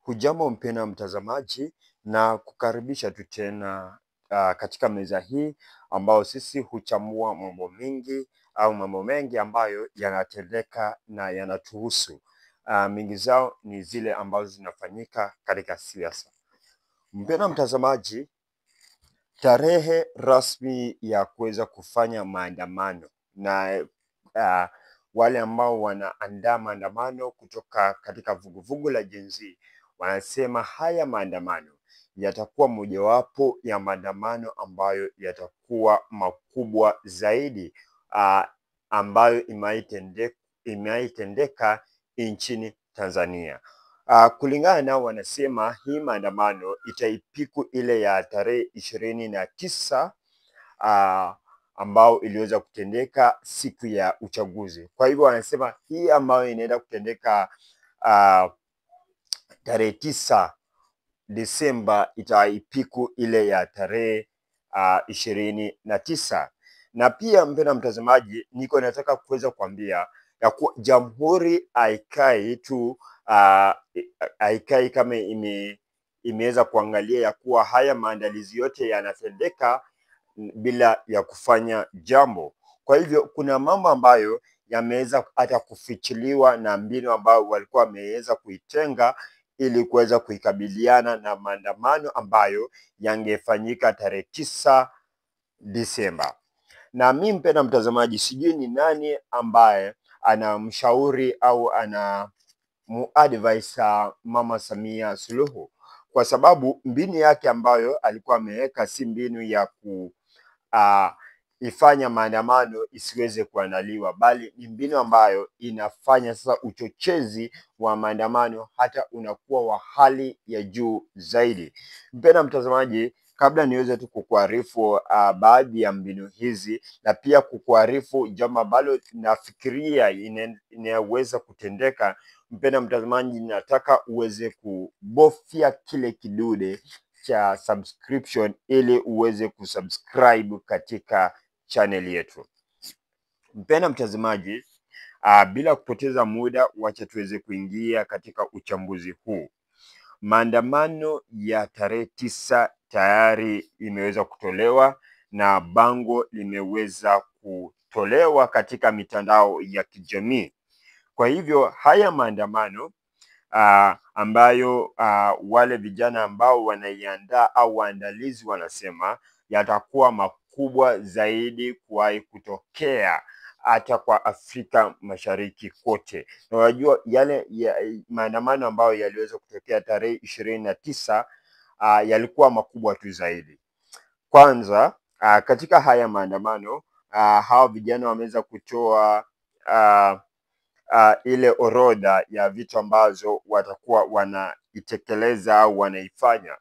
Hujambo mpendwa mtazamaji na kukaribisha tu tena katika meza hii ambao sisi huchambua mambo mengi au mambo mengi ambayo yanatendeka na yanatuhusu. Mingi zao ni zile ambazo zinafanyika katika siasa. Mpendwa mtazamaji, tarehe rasmi ya kuweza kufanya maandamano na wale ambao wanaandaa maandamano kutoka katika vuguvugu la Gen Z wanasema haya maandamano yatakuwa mojawapo ya maandamano ambayo yatakuwa makubwa zaidi ambayo imewahi tendeka nchini Tanzania. Kulingana nao wanasema hii maandamano itaipiku ile ya tarehe 29 ambao iliweza kutendeka siku ya uchaguzi. Kwa hivyo wanasema hii ambayo inaenda kutendeka tarehe 9 Desemba itaipiku ile ya tarehe 29. Na pia mpendwa mtazamaji, niko nataka kuweza kuambia ya kuwa jamhuri haikai tu haikai kama imeweza kuangalia ya kuwa haya maandalizi yote yanatendeka bila ya kufanya jambo. Kwa hivyo kuna mambo ambayo yameweza hata kufichiliwa na mbinu ambayo walikuwa wameweza kuitenga ili kuweza kuikabiliana na maandamano ambayo yangefanyika tarehe 9 Disemba. Na mi mpendwa mtazamaji, sijui ni nani ambaye anamshauri au ana muadvise Mama Samia Suluhu, kwa sababu mbinu yake ambayo alikuwa ameweka si mbinu ya ku ifanya maandamano isiweze kuandaliwa, bali ni mbinu ambayo inafanya sasa uchochezi wa maandamano hata unakuwa wa hali ya juu zaidi. Mpendwa mtazamaji, kabla niweze tu kukuarifu baadhi ya mbinu hizi na pia kukuarifu jambo ambalo nafikiria inaweza kutendeka, mpendwa mtazamaji, nataka uweze kubofya kile kidude cha subscription ili uweze kusubscribe katika channel yetu. Mpendwa mtazamaji, bila kupoteza muda, wacha tuweze kuingia katika uchambuzi huu. Maandamano ya tarehe 9 tayari imeweza kutolewa na bango limeweza kutolewa katika mitandao ya kijamii. Kwa hivyo haya maandamano ambayo wale vijana ambao wanaiandaa au waandalizi wanasema yatakuwa makubwa zaidi kuwahi kutokea hata kwa Afrika Mashariki kote. Na unajua yale ya maandamano ambayo yaliweza kutokea tarehe 29 yalikuwa makubwa tu zaidi. Kwanza katika haya maandamano hawa vijana wameweza kutoa ile orodha ya vitu ambazo watakuwa wanaitekeleza au wanaifanya.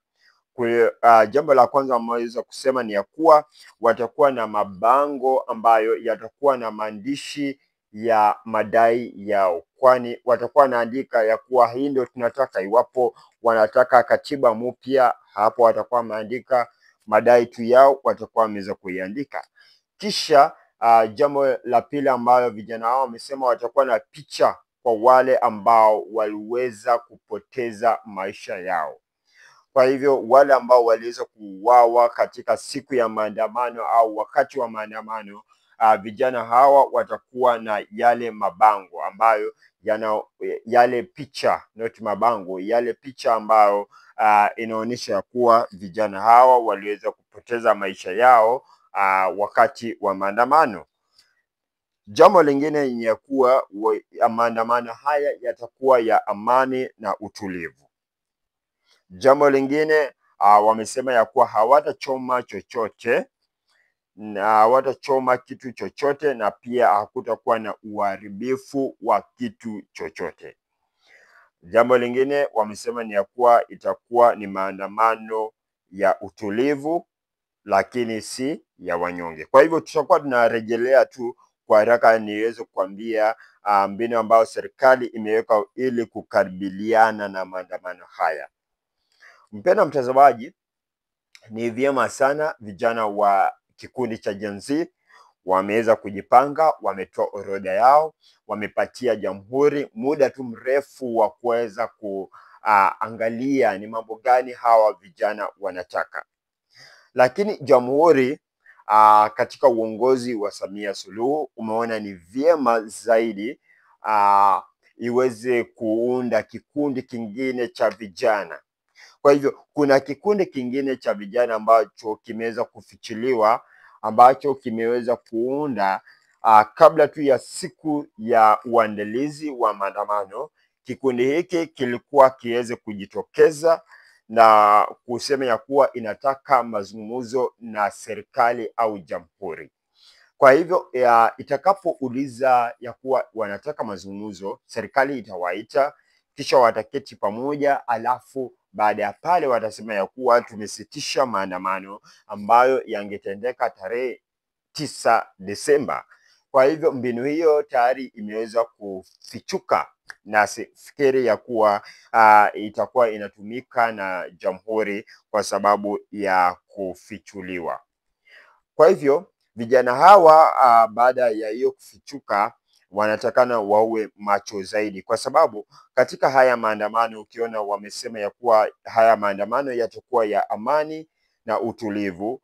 Jambo la kwanza wameweza kusema ni ya kuwa watakuwa na mabango ambayo yatakuwa na maandishi ya madai yao, kwani watakuwa wanaandika ya kuwa hii ndio tunataka. Iwapo wanataka katiba mpya, hapo watakuwa wameandika madai tu yao, watakuwa wameweza kuiandika. Kisha jambo la pili ambayo vijana hao wamesema watakuwa na picha kwa wale ambao waliweza kupoteza maisha yao. Kwa hivyo wale ambao waliweza kuuawa katika siku ya maandamano au wakati wa maandamano, vijana hawa watakuwa na yale mabango ambayo yana yale picha, not mabango, yale picha ambayo inaonyesha kuwa vijana hawa waliweza kupoteza maisha yao wakati wa maandamano. Jambo lingine ni ya kuwa maandamano haya yatakuwa ya amani na utulivu. Jambo lingine wamesema ya kuwa hawatachoma chochote na hawatachoma kitu chochote na pia hakutakuwa na uharibifu wa kitu chochote. Jambo lingine wamesema ni ya kuwa itakuwa ni maandamano ya utulivu lakini si ya wanyonge. Kwa hivyo tutakuwa tunarejelea tu kwa haraka niweze kuambia mbinu ambayo serikali imeweka ili kukabiliana na maandamano haya. Mpendwa mtazamaji, ni vyema sana vijana wa kikundi cha Gen Z wameweza kujipanga, wametoa orodha yao, wamepatia jamhuri muda tu mrefu wa kuweza kuangalia ni mambo gani hawa vijana wanataka. Lakini jamhuri katika uongozi wa Samia Suluhu umeona ni vyema zaidi iweze kuunda kikundi kingine cha vijana. Kwa hivyo kuna kikundi kingine cha vijana ambacho kimeweza kufichiliwa, ambacho kimeweza kuunda kabla tu ya siku ya uandalizi wa maandamano. Kikundi hiki kilikuwa kiweze kujitokeza na kusema ya kuwa inataka mazungumzo na serikali au jamhuri. Kwa hivyo itakapouliza ya kuwa wanataka mazungumzo, serikali itawaita, kisha wataketi pamoja, alafu baada ya pale watasema ya kuwa tumesitisha maandamano ambayo yangetendeka tarehe 9 Desemba. Kwa hivyo mbinu hiyo tayari imeweza kufichuka na sifikiri ya kuwa itakuwa inatumika na jamhuri kwa sababu ya kufichuliwa. Kwa hivyo vijana hawa baada ya hiyo kufichuka wanatakana wawe macho zaidi, kwa sababu katika haya maandamano ukiona wamesema ya kuwa haya maandamano yatakuwa ya amani na utulivu,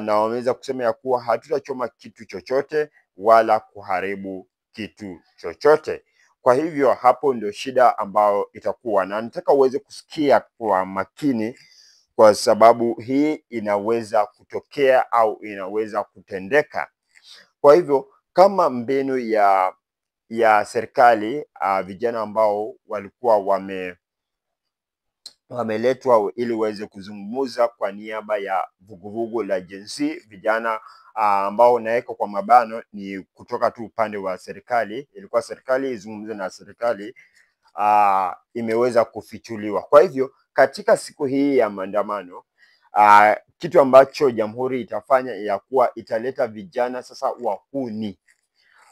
na wameweza kusema ya kuwa hatutachoma kitu chochote wala kuharibu kitu chochote. Kwa hivyo hapo ndio shida ambayo itakuwa, na nataka uweze kusikia kwa makini, kwa sababu hii inaweza kutokea au inaweza kutendeka. Kwa hivyo kama mbinu ya serikali, vijana ambao walikuwa wameletwa ili waweze kuzungumza kwa niaba ya vuguvugu la Gen Z, vijana ambao naweka kwa mabano ni kutoka tu upande wa serikali, ilikuwa serikali izungumze na serikali, imeweza kufichuliwa. Kwa hivyo katika siku hii ya maandamano, kitu ambacho jamhuri itafanya ya kuwa italeta vijana sasa wahuni.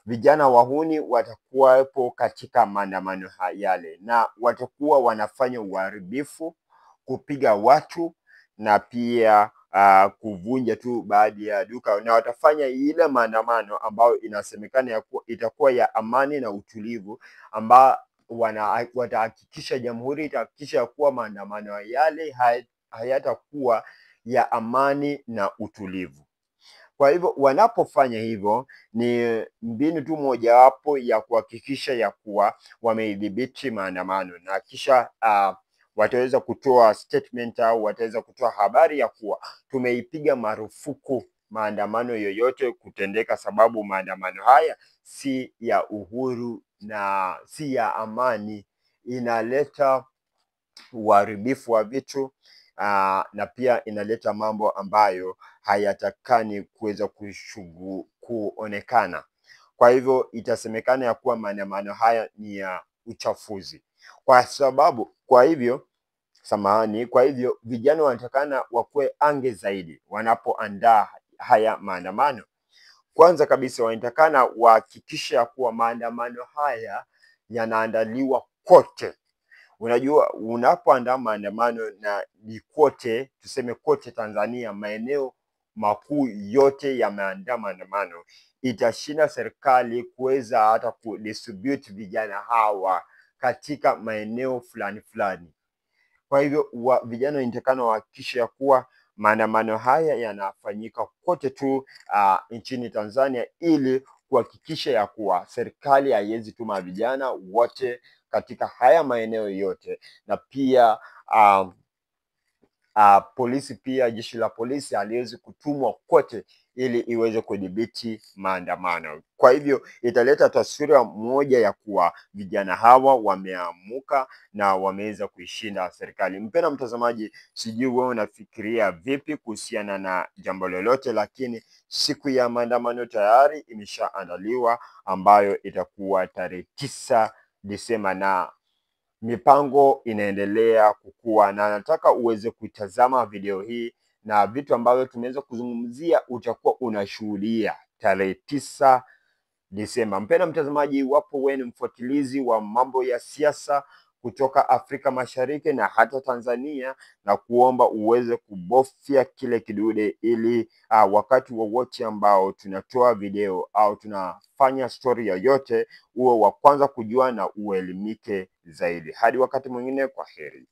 Vijana wahuni watakuwepo katika maandamano yale, na watakuwa wanafanya uharibifu, kupiga watu na pia kuvunja tu baadhi ya duka, na watafanya ile maandamano ambayo inasemekana ya kuwa itakuwa ya amani na utulivu, ambao watahakikisha, jamhuri itahakikisha kuwa maandamano yale hayatakuwa ya amani na utulivu. Kwa hivyo wanapofanya hivyo ni mbinu tu mojawapo ya kuhakikisha ya kuwa wameidhibiti maandamano, na kisha wataweza kutoa statement au wataweza kutoa habari ya kuwa tumeipiga marufuku maandamano yoyote kutendeka, sababu maandamano haya si ya uhuru na si ya amani, inaleta uharibifu wa vitu na pia inaleta mambo ambayo hayatakani kuweza kuonekana. Kwa hivyo itasemekana ya kuwa maandamano haya ni ya uchafuzi. Kwa sababu, kwa hivyo samahani, kwa hivyo vijana wanatakana wakuwe ange zaidi wanapoandaa haya maandamano. Kwanza kabisa wanatakana wahakikishe ya kuwa maandamano haya yanaandaliwa kote. Unajua, unapoandaa maandamano na ni kote, tuseme kote Tanzania, maeneo makuu yote yameandaa maandamano, itashinda serikali kuweza hata kudistribute vijana hawa katika maeneo fulani fulani. Kwa hivyo vijana wanatakana wahakikishe ya kuwa maandamano haya yanafanyika kote tu nchini Tanzania, ili kuhakikisha ya kuwa serikali haiwezi tuma vijana wote katika haya maeneo yote, na pia polisi pia jeshi la polisi haliwezi kutumwa kote ili iweze kudhibiti maandamano. Kwa hivyo italeta taswira moja ya kuwa vijana hawa wameamuka na wameweza kuishinda serikali. Mpendwa mtazamaji, sijui wewe unafikiria vipi kuhusiana na jambo lolote, lakini siku ya maandamano tayari imeshaandaliwa ambayo itakuwa tarehe 9 Desemba, na mipango inaendelea kukua, na nataka uweze kutazama video hii na vitu ambavyo tumeweza kuzungumzia utakuwa unashuhudia tarehe 9 Desemba. Mpendwa mtazamaji, iwapo wewe ni mfuatilizi wa mambo ya siasa kutoka Afrika Mashariki na hata Tanzania, na kuomba uweze kubofya kile kidude ili wakati wowote ambao tunatoa video au tunafanya story yoyote uwe wa kwanza kujua na uelimike zaidi. Hadi wakati mwingine, kwa heri.